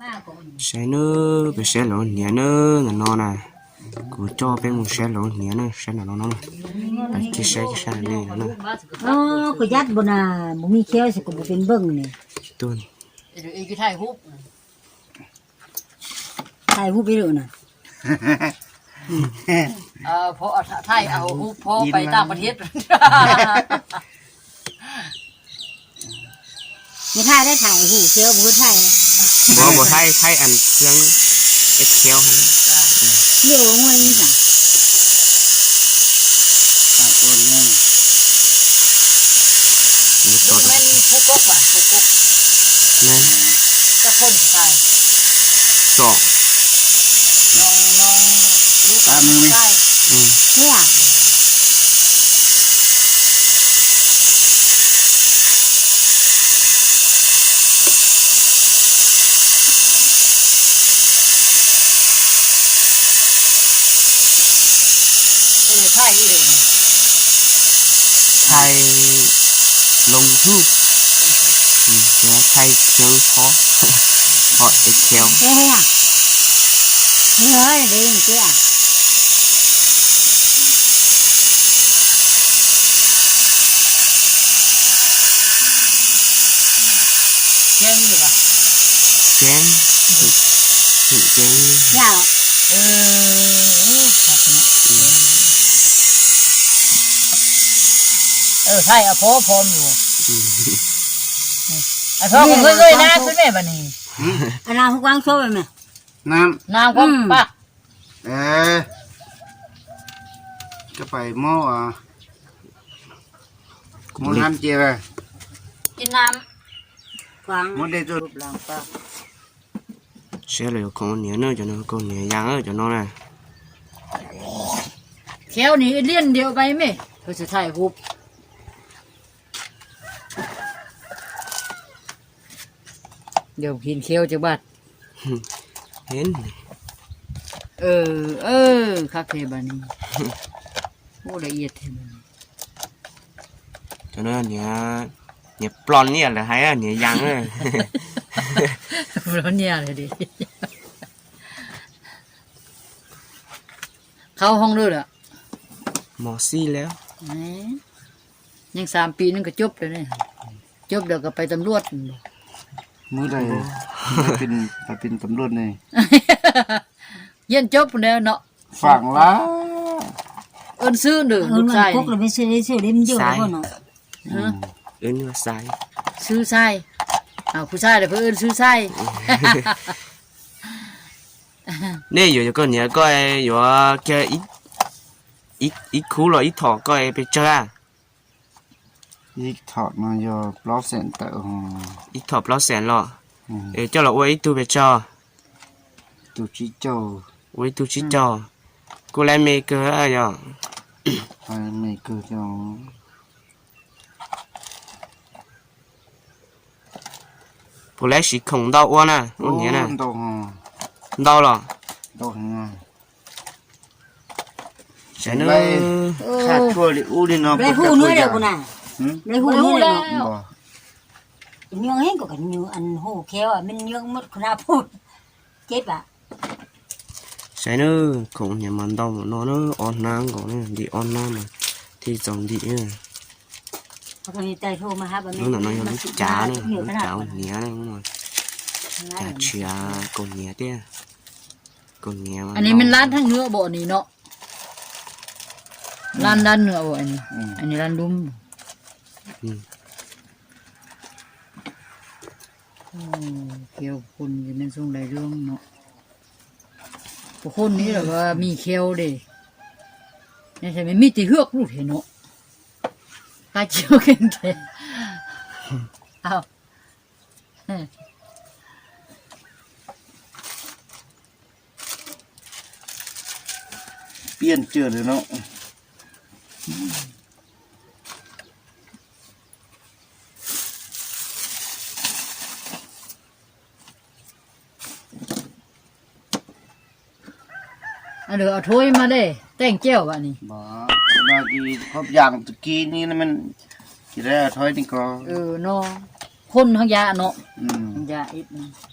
Saib nawb, peb saib lawv hniav nawb, ntawm no na. Kuv coj peb mus saib lawv hniav na, saib ntawm no no. Peb cia saib sab ntawm no na. Kuv yab npua na, mus mij khiab xwb kuv mus pem npeej ne. Thaij hub ib lwm na. Thaij hub phob pais tag pas thiab. Nws thaij dab thaij hub khiab, kuv thaij. Kuv thaij thaij an khiab, khiab. Liu ua ib xav. Lub men Phú Quốc mà, Phú Quốc. Tsom. Thaij loo YouTube, thaij khiab phob, phob khiab. Keeb, keeb. Thaij phob phob mus. Phob kuv nqaij nqaij nab xwb ne, pab ni. Nam kuv pab. Koj pais muab, muab nam cia, muab dej tuaj. Saib lawv yuav khoom hniav na, cov no khoom hniav yas cov no na. Khéo ni liaj ntiav pais me, thaij hub. Yog hin khéo cov baj. Khab khe baj ni. Ua lawm iab thiab. Cov no hniav, hniav plon niaj lawv hais hniav yas. Plon niaj lawm. Qhov hoob lawm lawm. Mos xij lawm. Yeej xam pim neeg kom coob lawm ne. Coob lawm kom pais tam luaj. Muab pais pin tam luaj ne. Yeej coob lawm no. Fam lawm. Ưn xwb nws lub xais. Xais. Xwb xais. Kuv xais lawm pheej ưn xwb xais. Nej yuav cov koj niam koj yuav kiag ib khub los ib thom koj pes tsawg? Ib thom no yog plaub xees tawm. Ib thom plaub xees los? Es coj los ua ib tug pes tsawg? Ua ib tug tsib caug. Kuj lab me kawg yog. Puas lab siv khoom ntau ua na, ua hniav na? Ntau los? Saib na. Hu no, hu no. Saib na, khoom hniav mas ntau npaum no na, ob hnab nkaus na, ntim ob hnab mas thiaj txaus ntim. Lub ntawm no yog lub cav na, lub cav ua hniav na, cav tshiav kaus hniav thiab. Kaus hniav. Lab thaj nws bom ni no. Lab, lab nws, lab lub. Khiav pum nej zoo lais lub no. Pum nej lawm mis khiav de. Ces me mis tis hwj lub thiab no. Qab cia kev. Piaj cwj lawm no. Lwm ob thub mas dej teej cauj vam ni. Qhov yam tw ki ni, no, khon hab yam no, yam ib no.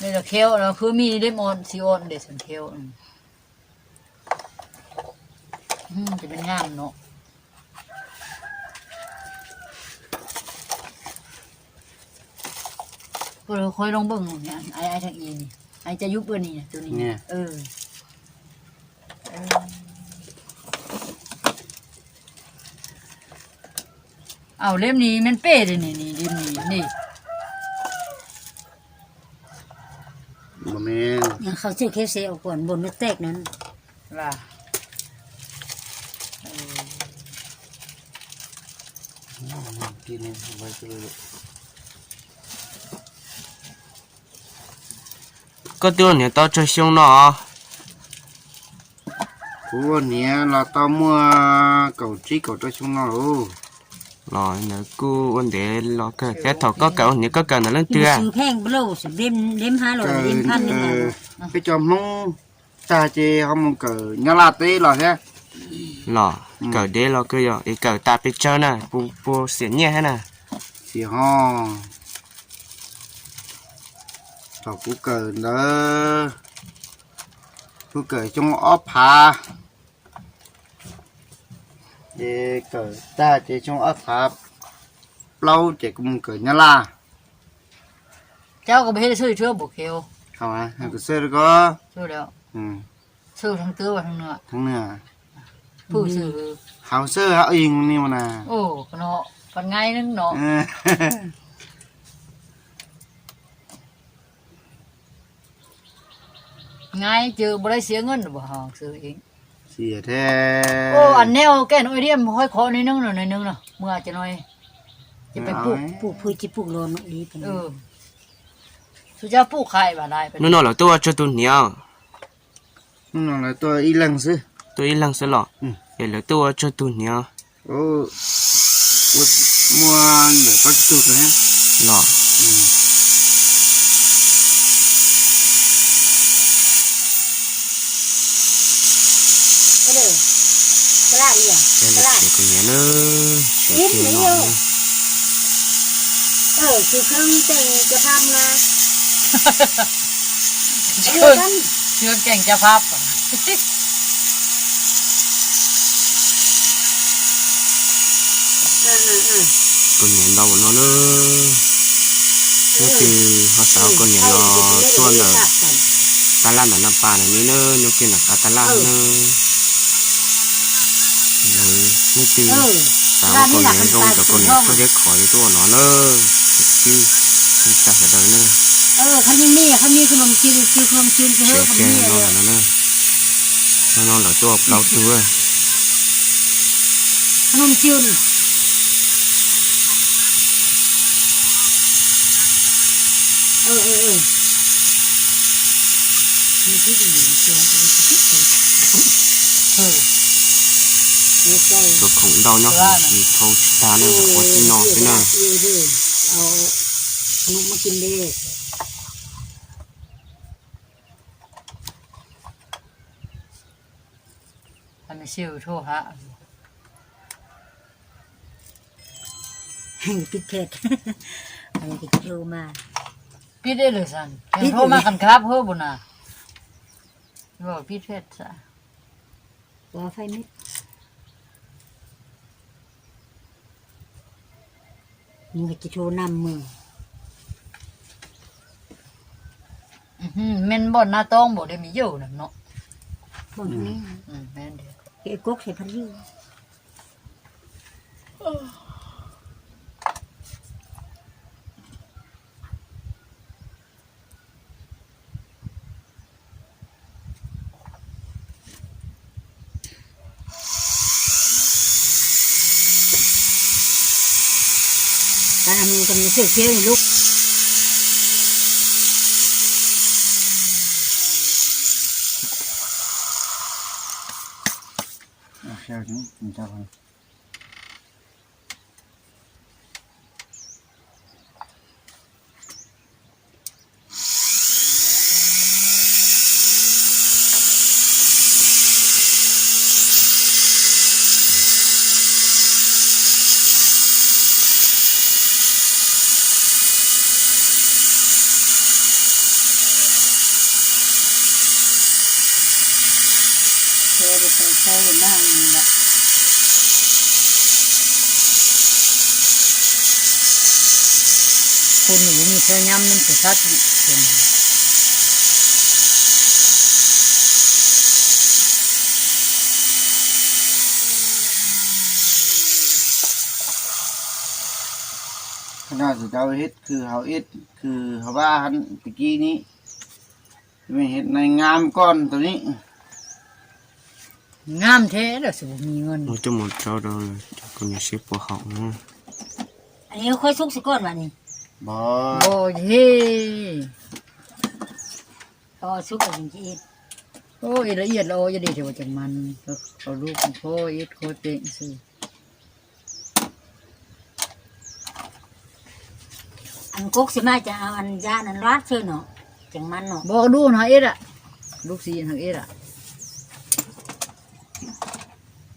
Nws los khiav los khwb mij deb mos txiv os ntes txheem khiav. Ces peb nyam no. Koj khov loo nplooj, ai ai thaj i, ai caj yub nplooj ni tus ni. Au, leb ni men pej li ni, ni leb ni ni. Khau txwj khiav se ua kuam npun nws tej no. Koj twb ua niam tau tsawg xyoo no? Kuv ua niam los tau muaj kaum tsib kaum rau xyoo no lauj. Los ntawd kuj ua ntev los kawg. Thiab thaum koj kawm ua niam koj kawm ntawm leej twg? Peb cov Hmoob tag ces ho mus kawm Nyab Laj teb los thiab. Los kawm deb los kawg yog es kawm tas pes tsawg na, puas xiam nyiaj thiab na? Xiam ho. Thaum kuv kawm ntawd, kuv kawm xyoo ob phav, ces kawm tag ces xyoo ob phav plaub ces kuv mus kawm Nyab Laj. Cab koj peb xwb, kuv xwb ko. Xwb, hauv xwb, hauv ib ni na. Ngai ces npau lais xiav nqaj nws pom ho xwb. Xiav thiab. Ua neb ua ke no ib diam hais qhov neb neeg no, neb neeg no mus ces no. Ces peb pum pum pw tsis pum los no. Hnub no lawv tuaj ua tsawg tus hniav? Hnub no lawv tuaj ib leeg xwb. Tuaj ib leeg xwb los? Es lawv tuaj ua tsawg tus hniav? Muaj ntawm plaub tsib tug los. Siav koj niam na, siav koj niam na. Koj niam ntau ua no na. Nyob twg ho xav koj niam los tuaj ntawm taj laj ntawm Naj Pas ntawm no na, nyob kiag ntawm qab taj laj na. Lawv nyob twg xav ua koj niam zoo, kom koj niam tuaj thiab khov li tuaj ua no na. Tus tij, tij tsa sawv daws na. Khab me me, khab me, khab noo me cun, khab noo me cun, khab me no na. No lawv tuaj plaub tug. Khab noo me cun. Tus khoom ntau nyob hauv tsis thau tsis tag ne, ua tib no xwb na. Pib phem, pib lwm xeem, pib mas kab hwb npaum na, pib phem xwb. Men npoj nab toob npaum li me yawg no. Khun nws kuj mus thiab nyab nws tsis sab tim. Qhov no tsis tau ib khw hauv ib khw hauv vaj tag kis ni. Mej hais nais ngam koj tus ni. Ngam thiab los xwb. Mus coj mus rau rau cov koj niam seb puas haum na. Ib lub iab los iab dej ces ua ceem mas, lub khuab ib khuab teem xwb. Kub xwb mas ces ya nws luab xwb no, ceem mas no. Npog dub no ib, lub xim no ib,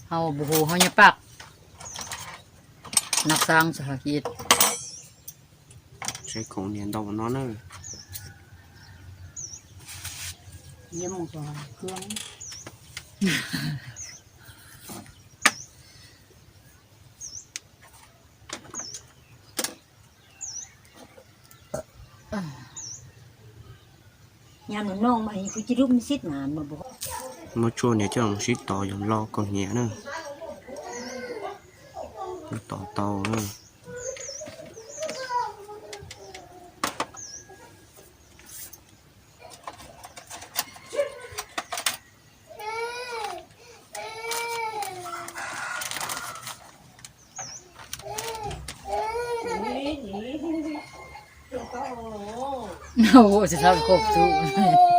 hau npog hu ho nyob paj, nab xaab xwb ho ib. Saib koom niam ntau no na. Muab tshuaj niam coj los sib tos yog loj kawg niam na. Tos tau na. Ua tsis tau koj tus.